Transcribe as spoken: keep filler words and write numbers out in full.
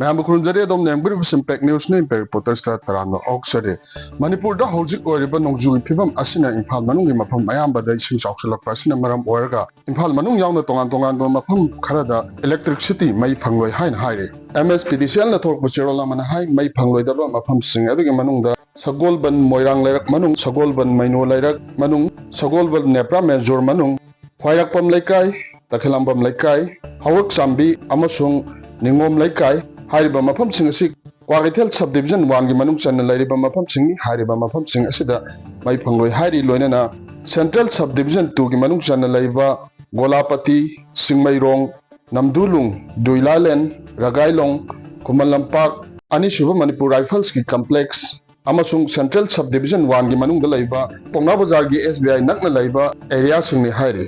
ꯃꯌꯥꯝꯕꯨ ꯈꯨꯔꯨꯝꯖꯔꯤ꯫ ꯑꯗꯣꯝꯅ ꯌꯦꯡꯕꯤꯔꯤꯕꯁꯤ impact ꯅ꯭ꯌꯨꯁꯅꯤ꯫ Impact ꯔꯤꯄꯣꯔꯇꯔꯁꯇ ꯇꯔꯥꯝꯅ ꯑꯣꯛꯆꯔꯤ꯫ ꯃꯅꯤꯄꯨꯔꯗ ꯍꯧꯖꯤꯛ ꯑꯣꯏꯔꯤꯕ ꯅꯣꯡꯖꯨꯒꯤ ꯐꯤꯕꯝ ꯑꯁꯤꯅ ꯏꯝꯐꯥꯜ ꯃꯅꯨꯡꯒꯤ ꯃꯐꯝ ꯑꯌꯥꯝꯕꯗ ꯏꯁꯤꯡ ꯆꯥꯎꯁꯤꯜꯂꯛꯄ ꯑꯁꯤꯅ ꯃꯔꯝ ꯑꯣꯏꯔꯒ ꯏꯝꯐꯥꯜ ꯃꯅꯨꯡ ꯌꯥꯎꯅ ꯇꯣꯉꯥꯟ ꯇꯣꯉꯥꯟꯕ ꯃꯐꯝ ꯈꯔꯗ electricity ꯃꯩ ꯐꯪꯂꯣꯏ ꯍꯥꯏꯅ ꯍꯥꯏꯔꯤ꯫ ꯑꯦꯝ ꯑꯦꯁ ꯄꯤ ꯗꯤ ꯁꯤ ꯑꯦꯜꯅ ꯊꯣꯛꯄ ꯆꯦꯔꯣꯜ ꯑꯃꯅ ꯍꯥꯏ, ꯃꯩ ꯐꯪꯂꯣꯏꯗꯕ ꯃꯐꯝꯁꯤꯡ ꯑꯗꯨꯒꯤ ꯃꯅꯨꯡꯗ ꯁꯒꯣꯜꯕꯟ ꯃꯣꯏꯔꯥꯡ ꯂꯩꯔꯛ ꯃꯅꯨꯡ, ꯁꯒꯣꯜꯕꯟ ꯃꯩꯅꯣ ꯂꯩꯔꯛ ꯃꯅꯨꯡ, ꯁꯒꯣꯜꯕꯟ ꯅꯦꯄ꯭ꯔꯥ ꯃꯦꯖꯣꯔ ꯃꯅꯨꯡ, ꯈ꯭ꯋꯥꯏꯔꯥꯛꯄꯝ ꯂꯩꯀꯥꯏ, ꯇꯈꯦꯂꯝꯕꯝ ꯂꯩꯀꯥꯏ, ꯍꯧꯔꯛꯆꯥꯝꯕꯤ ꯑꯃꯁꯨꯡ ꯅꯤꯉꯣꯝ ꯂꯩꯀꯥꯏ ꯍꯥꯏꯔꯤꯕ ꯃꯐꯝꯁꯤꯡ ꯑꯁꯤ ꯀ꯭ꯋꯥꯀꯩꯊꯦꯜ sub division one ꯒꯤ ꯃꯅꯨꯡ ꯆꯟꯅ ꯂꯩꯔꯤꯕ ꯃꯐꯝꯁꯤꯡꯅꯤ꯫ ꯍꯥꯏꯔꯤꯕ ꯃꯐꯝꯁꯤꯡ ꯑꯁꯤꯗ ꯃꯩ ꯐꯪꯂꯣꯏ ꯍꯥꯏꯔꯤ꯫ ꯂꯣꯏꯅꯅ central sub division two ꯒꯤ ꯃꯅꯨꯡ ꯆꯟꯅ ꯂꯩꯕ ꯒꯣꯂꯥꯄꯇꯤ, ꯆꯤꯡꯃꯩꯔꯣꯡ, ꯅꯝꯗꯨꯂꯨꯡ, ꯗꯨꯏꯂꯥꯂꯦꯟ, ꯔꯒꯥꯏꯂꯣꯡ, ꯈꯨꯃꯟ ꯂꯝꯄꯥꯛ, ꯑꯅꯤꯁꯨꯕ ꯃꯅꯤꯄꯨꯔ ꯔꯥꯏꯐꯜꯁꯀꯤ complex ꯑꯃꯁꯨꯡ central sub division one ꯒꯤ ꯃꯅꯨꯡꯗ ꯂꯩꯕ ꯄꯥꯎꯅꯥ ꯕꯖꯥꯔꯒꯤ ꯑꯦꯁ ꯕꯤ ꯑꯥꯏ ꯅꯛꯅ ꯂꯩꯕ ꯑꯦꯔꯤꯌꯥꯁꯤꯡꯅꯤ ꯍꯥꯏꯔꯤ꯫